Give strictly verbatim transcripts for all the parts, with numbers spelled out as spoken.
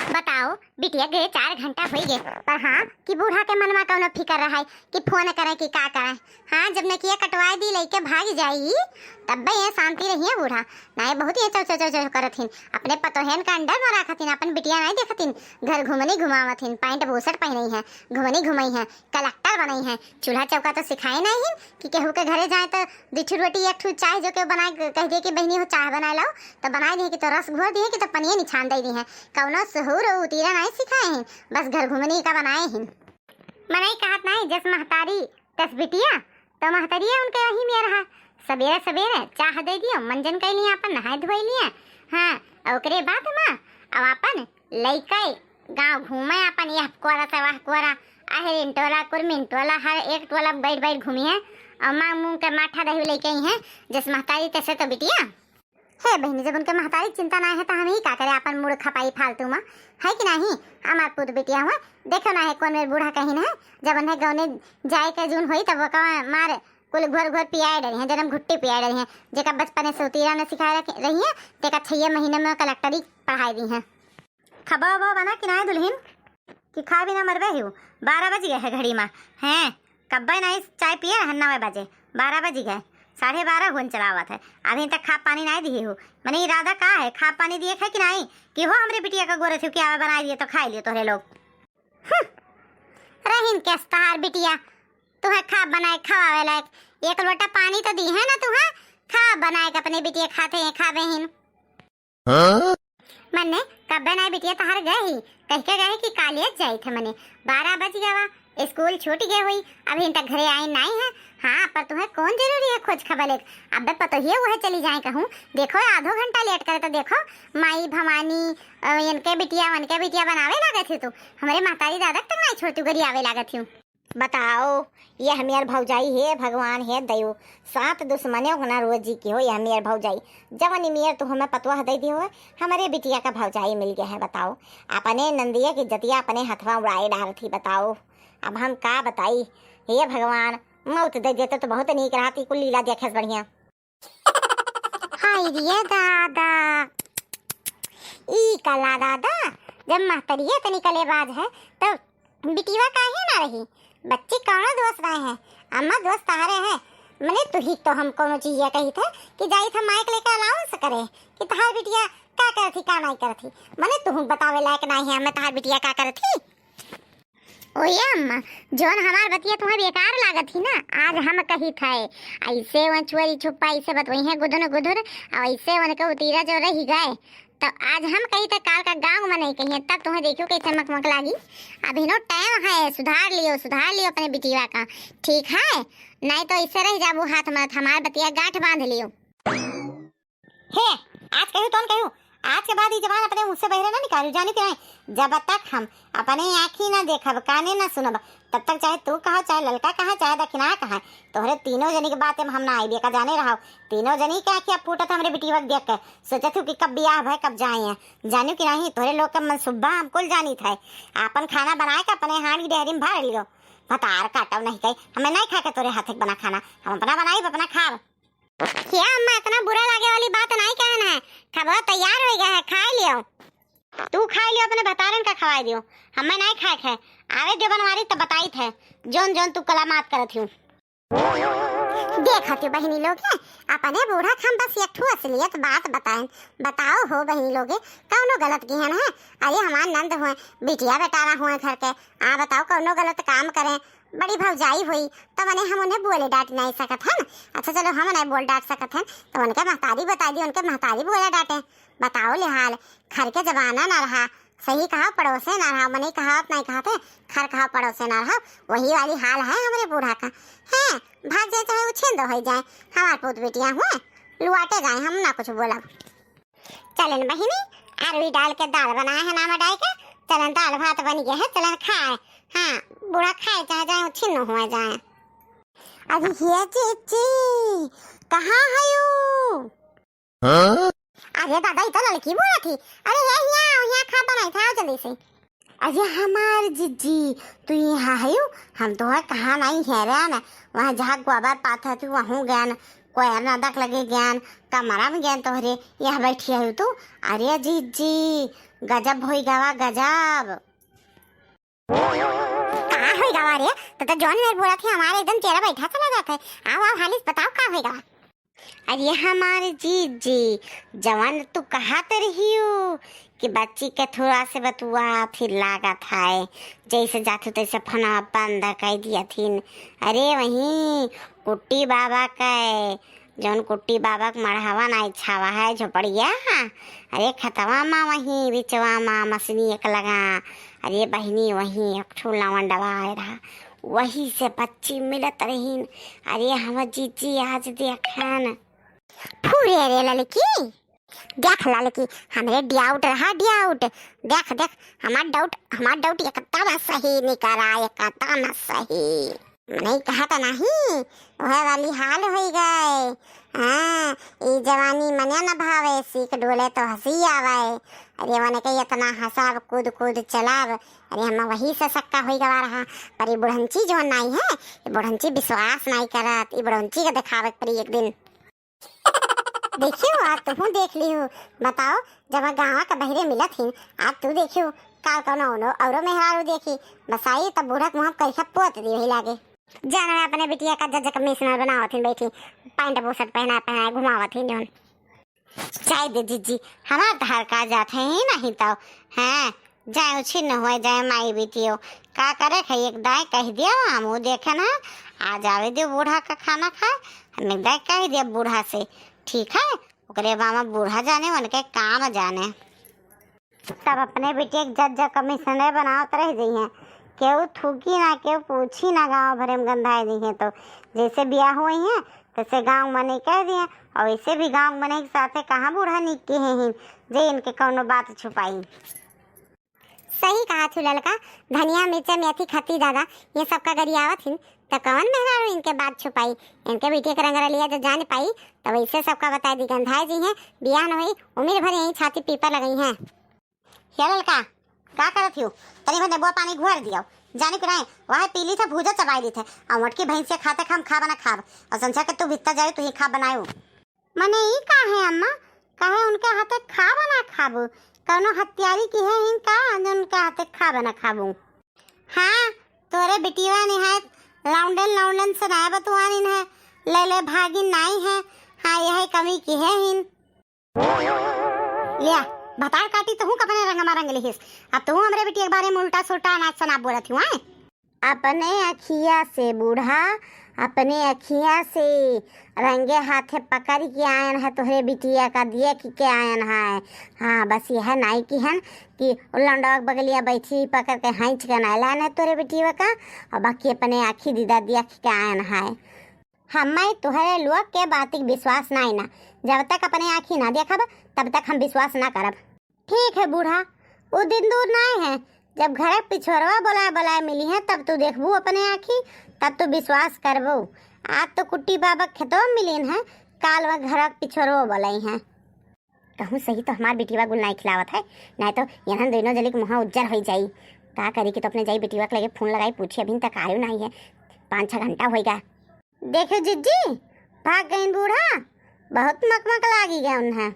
बताओ, बिटिया गए चार घंटा होइ गए, पर हाँ कि बूढ़ा के मन मा कौनो फिकर रहे कि फोन करे कि का करे। हाँ, जब नकिया कटवाए दी लइके भाग जाई, तब्बे ये शांति रहिए बूढ़ा। नाहीं, बहुत ये चौ चौ चौ चौ करत हिन, अपने पतोहेन का अंडर मा राखत हिन, अपन बिटिया नाहीं देखत हिन। घर घुमनी घुमावत हिन, पैंट बुशर्ट पहिनई है, घुमनी घुमई है, कलेक्टर बनई है। चूल्हा चौका तो सिखाए नाहीं हिन कि केहू के घरे जाए तो दुइ ठू रोटी, एक ठू चाय जो के बनाए, कह दिए कि बहिनी हो चाय बनाए लाओ, तो बनाए दिए कि तो रस घोर दिए कि तो पनिये निछान दे दिए। कौनो सहूर उतीरा नाहीं सिखाए हिन, बस घर घुमनी का बनाए हिन। मनई कहत नाहीं, जस महतारी तस बिटिया, तो महतरिया उनके वही में रहा। सबेरे सबेरे चाह दे दियो, मंजन कइ लिए, अपन नहाए धोए लिए। हाँ, और ओकरे बाद मा अब अपन लइके गाँव घूमे, अपन यह कोरा से वह कोरा, अहरिन टोला, कुरमिन टोला, हर एक टोला बैठ बैठ घूमी है और मांग मूंग के माठा दही लइके आई है, जस महतारी तसे तो बिटिया। हे बहिनी, जब उनके महतारी के चिंता नाहीं है, तो हम ही का करे, अपन मूड़ खपाई फालतू मा, है कि नाहीं? हमार पूत बिटिया हुआ, देखो ना है कौन मेर बूढ़ा कहिन है, जब उन्हें गौने जाए के जून होई, तब ओका मार कुल घोर घोर पियाए डरी है, जन्म घुट्टी पियाए डरी है, जेका बचपने से उतीरा न सिखाए रख-, रही है, तेका छह महीने में कलेक्टरी पढ़ाए दी है। खबा उबा बना कि नाहीं दुल्हिन, कि खाए बिना मरबे ही? बारह बज गए है घड़ी मा। हैं, कब्बे नाहीं चाय पिए रहन नवे बजे, बारह बज गए, साढ़े बारह होन चलावत है, अभी तक खा पानी नाहीं दिए हो। मने इरादा का है, खा पानी दिए है कि नाहीं? कि हो हमरे बिटिया का गोरत हो कि आवे बनाए दिए तो खाए लियो तोहरे लोग। हम्म, रहीन के अस्तार बिटिया, तुहे खा बनाए खवावे लायक एक लोटा पानी तो दी है ना तुहे, खा बनाए के अपने बिटिया खाते हैं, खावे हिन। हाँ? मने कब्बे नाहीं बिटिया तहार गए ही, कह के गए कि कॉलेज जाई थे, मने बारह बज गवा, स्कूल छूट गए हुई, अभी तक घरे आई नाहीं है। हाँ, पर तुहे कौन जरूरी है खोज खबर लेक? अबे पतोहिए वह चली जाए कहूँ, देखो आधो घंटा लेट करे तो देखो, माई भवानी, अ, इनके बिटिया, उनके बिटिया बनावे लागत ही तू, हमरे महतारी दादा तक नाहीं छोड़ तू गरियावे लागत ही। बताओ, यह मेर भौजाई, हे भगवान, हे दयो, सात दुश्मने को ना रोजी की हो, यह मेर भौजाई। जवन मेर तो हमें पतोह दे दी हो, हमरे बिटिया का भौजाई मिल गया है, बताओ। अपने नंदिया की जतिया अपने हथवा उड़ाए डारत ही, बताओ। अब हम का बताई, हे भगवान, मौत दे देते तो बहुत नीक रहती, कुल लीला देखे से बढ़िया। हाय रे दादा, ई कला दादा, जब महतरिया तनी कलेबाज है, तब बिटिया काहे ना रही? बच्ची कौनो दोस्त नाहीं है, अम्मा दोस्त तहरे है। मने तू ही तो हम कौनो चीज कही थे कि जाई था माइक लेके अलाउंस करे कि तहार बिटिया का करत ही, का नाहीं करत ही। मने तू बतावे लायक नाहीं है, हमें तहार बिटिया का करत ही। ओए अम्मा, जौन हमार बतिया तुम्हें बेकार लागत ही ना, आज हम कही थे, ऐसे वह चोरी छुपा ऐसे बतवई है गुदुर गुदुर, और ऐसे उनके उतीरा जो रही गए, तो आज हम कही थे काल का गाँव में नहीं कही, तब तुम्हें देखियो कैसे मकमक लागी। अभी नो टाइम है, सुधार लियो, सुधार लियो अपने बिटिया का, ठीक है? नहीं तो ऐसे रह जाबू हाथ में, हमार बतिया गांठ बांध लियो। हे, आज कहू तौन कहू, आज के बाद ई जबान अपने मुँह से बहरे ना निकालू, जानी कि नाहीं? जब तक हम अपने आँखी ना देखब, काने ना सुनब, तब तक चाहे तू कहो, चाहे ललका कहे, चाहे दखिना कहे, तोहरे तीनों जनी के बात में हम ना आइबे का, जाने रहो। तीनों जनी के आँखी अब फूटत हमरे बिटिया के देख के, सोचत हूँ कि कब बियाह भय, कब जाए। जानू कि नाहीं, तोहरे लोग के मनसूबा हम कुल जानी थे। आपन खाना बनाए के अपने हांडी डेहरी में भर लियो। भतार काटब नहीं कही, हमें नहीं खा के तोरे हाथ के बना खाना, हम अपना बनाई, अपना खाब। हे अम्मा, इतना बुरा लागे वाली बात नाहीं कहन है। खाबो तैयार होइ गया है, खाए लियो। तू खाए लियो, अपने भतारन का खवाए दियो, हमें नाहीं खाए के है। आवे दियो बनवारी तब बताई थे, जौन जौन तू कलामात करत हूँ। देखत हो बहिनी लोग, अपने बूढ़ा के हम बस एक ठो असलियत बात बताएन। बताओ हो बहिनी लोग, कौनो गलत किहन है? अरे हमार नंद हुए, बिटिया बेटारा हुए घर के, आ बताओ कौनो गलत काम करें, बड़ी भौजाई हुई, तो मने हम उन्हें बोले डांट नहीं सकत हन। अच्छा चलो हम नहीं बोल डांट सकत हन, तो उनके महतारी बताई दी, उनके महतारी बोले डांटे। बताओ ले हाल, घर के जमाना ना रहा, सही कहा पड़ोसे ना रहा, मने कहावत नहीं कहा थे, घर कहा पड़ोसे ना रहा, वही वाली हाल है हमरे बूढ़ा का। हैं, भाग जाए चाहे उछिंद हो जाए, हमार पूत बिटिया हुए, लुआटे जाए, हम ना कुछ बोलब। चलन बहिनी, अरवी डाल के दाल बनाए है नामा डाल के, चलन दाल भात बन गया है, चलन खाए। हाँ, बूढ़ा खाए चाहे जाए, छिन्न हुआ जाए। अरे हे चीची, कहाँ है यू? हाँ? अरे दादा, ई तो लड़की बोला थी। अरे हे हिया, हिया खा बनाई था, आओ जल्दी से। अरे हमार जिज्जी, तू यहाँ है यू? हम तो है कहाँ नहीं है रे ना, वहाँ जहाँ गोबर पात है तू वहाँ गया ना, कोयर नदक लगे ज्ञान, कमरा में ज्ञान तोहरे, यहाँ बैठी है तू। अरे जीजी, गजब होई गवा, गजब। का होई गवा रे? तो, तो जौन मेर बोलत है, हमारे एकदम चेहरा बैठा चला जाता है। आओ, आओ, हालिस बताओ, का होई गवा? अरे हमारे जीजी, जवन तू कहत रहियो कि बच्ची के थोड़ा से बतुआ फिर लागत है, जैसे जाथू तैसे फोनवा बंद कर दिया थीन। अरे वहीं कुट्टी बाबा के, जौन कुट्टी बाबा के मढ़ावा नाई छावा है झोपड़िया, अरे खतवा मा वहीं बिचवा मा मसनी एक लगा। अरे बहिनी, वहीं एक ठो लवंडवा आए रहा, वही से बच्ची मिलत रहीन। अरे हम जीजी आज देखन। फुरे रे ललकी, देख ललकी, हमरे doubt रहा doubt। देख, देख, हमार doubt, हमार doubt एकदम सही निकला, एकदम सही। नहीं कहा तो नहीं, वह वाली हाल होई गए। हाँ, ई जवानी मने न भावे, सीख डोले तो हंसी आवे। अरे वने के इतना हंसाब, कूद कूद चलाब। अरे हम वही से सक्का होई गवा रहा, पर ई बुढ़ंची जो नाई है, ई बुढ़ंची विश्वास नाई करत, ई बुढ़ंची के देखावे के पड़ी एक दिन। देखियो, आज तुहूँ देख लिहू। बताओ, जब गाँव के बहिरे मिलत ही, आज तू देखियो, काल कौनो औरो, औरो मेहरारू देखी, बसाई तब बूढ़ा के मुँह करिखा पोत दी वही लागे। जाना अपने बिटिया का जज कमिश्नर बनावत ही बैठी, पैंट बुशर्ट पहना पहना घुमावत ही जौन। जाए दे जीजी, हमार धार का जात है ही नहीं तो, हैं, जाए उछिन्न हुए, जाए माई बिटियो, का करे है, एक दाई कह दिया, हम वो देखे ना, आ जावे दे बूढ़ा का खाना खाए, हम एक दाई कह दिया बूढ़ा से, ठीक है, ओकरे बामा बूढ़ा जाने, उनके काम जाने। तब अपने बिटिया के जज कमिश्नर बनावत रह जइहें, केहू थूकी ना, केहू पूछी ना, गाँव भरे में गंधाए जइहें। तो जैसे बियाह हुई हैं, तैसे गाँव मने कह दिए, और वैसे भी गाँव मने के साथे कहाँ बूढ़ा निक के हैं, जे इनके कौनो बात छुपाई। सही कहा थू ललका, धनिया, मिर्चा, मेथी खत्ती दादा, ये सबका गरियावत हिन, त कौन मेहरारू इनके बात छुपाई? इनके बिटिया के रंगरलिया जो जान पाई, त वैसे सबका बताई दी, गंधाए जइहें, बियाह न होई, उमिर भर यहीं छाती पीपर लगइहें। हे ललका, का करत हियो? तनी भर नेबुआ पानी घुआर दियो। जानी कि नहीं, वह पी ली थे, भूजा चबाई ली थे। और मोटकी भैंसिया खाते खाम खाब ना खाब। और संझा के तू भित्ता जाई, तू ही खाब बनायू। मने ई का है अम्मा? काहे उनके हाथे खाब ना खाबू? कौनो हत्यारी की है इनका, जो उनके हाथे खाब ना खाबू? हाँ, तोरे बिटिया निहायत लौंडन लौंडन से नाय बतुआनिन है, ले ले भागिन नाई है। हाँ, यही कमी की है हिन। लिया, भतार काटी तहूँ कपने रंगमा रंग लिहिस। अब तहूँ हमरे बिटिया के बारे में उल्टा सुल्टा अनाज सनाब बोलत हियो, आय? अपने अखिया से बूढ़ा, अपने अखिया से रंगे हाथे पकड़ के आयन है तोहरे बिटिया का, देख के आयन है। हाँ, बस यह नाई किहन कि उ लौंडवा के बगलिया बैठी पकड़ के हाँइच के नाई लायन है तोहरे बिटिया का, और बाकी अपने आँखी दीदा देख के आयन है। हम्मे तोहरे लोग के बात के विश्वास नाई ना, जब तक अपने आँखी ना देखब, तब तक हम विश्वास ना करब। ठीक है बूढ़ा, उ दिन दूर नाई है, जब घर के पिछोरवा बोलाए बोलाए मिली है, तब तू देखबू अपने आँखी, तब तू विश्वास करबू। आज तो कुट्टी बाबा खेतवा मिलीन है, काल वह घर के पिछोरवा बोलाई है। कहूँ सही तो हमार बिटिया गुल नाई खिलावत है, नाई तो इन्हन दोनों जली के मुँह उज्जर हो जाई। का करी कि तो अपने जाई बिटिया के लगे फोन लगाई, पूछी, अभी तक आयो नाई है, पाँच छः घंटा होइगा। देखो जिज्जी, भाग गईन बूढ़ा, बहुत मकमक लागी गए उन्हें।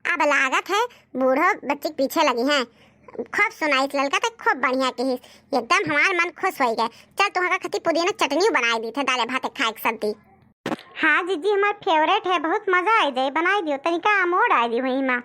अब लागत है बूढ़ो बच्ची के पीछे लगी हैं। खूब सुनाइस ललका, तो खूब बढ़िया कहिस, एकदम हमार मन खुश हो गए। चल, तुहका खती पुदीना चटनी बनाई दी थे, दाले भात खाए के सब्जी। हाँ जिज्जी, हमार favourite है, बहुत मजा आई जाए, बनाई दियो, तनिका अमोड़ आई दी हुई माँ।